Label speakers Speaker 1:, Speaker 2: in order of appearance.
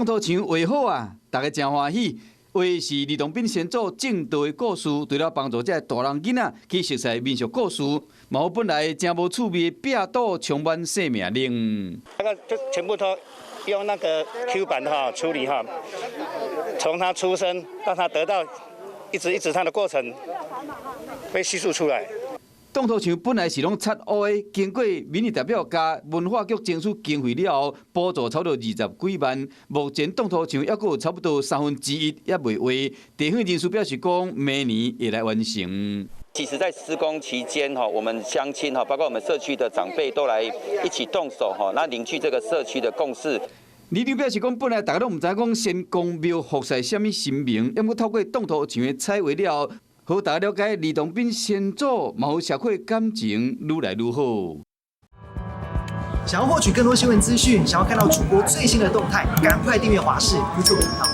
Speaker 1: 擋土牆畫好啊，大家誠歡喜。畫是呂洞賓先祖證道的故事，除了幫助這大人囡仔去熟悉民俗故事，嘛予本來誠無趣味的壁賭充滿生命力。
Speaker 2: 那個就全部都用那個 Q 版哈處理哈，從他出生到他得到一直一直他的過程被敘述出來。
Speaker 1: 擋土牆本來是攏漆烏的，經過民意代表佮文化局爭取經費了後，補助差不多20幾萬。目前擋土牆猶閣有差不多1/3猶未畫。地方人士表示講，明年會來完成。
Speaker 3: 其實，在施工期間，哈，我們鄉親哈，包括我們社區的長輩都來一起動手，哈，那凝聚這個社區的共識。
Speaker 1: 里長表示講，本來大家攏毋知講仙公廟服侍啥物神明，毋過透過擋土牆的彩畫了後，予大家了解呂洞賓先祖嘛有社會感情愈來愈好。
Speaker 4: 想要獲取更多新聞資訊，想要看到主播最新的動態，趕快訂閱華視 YouTube 頻道。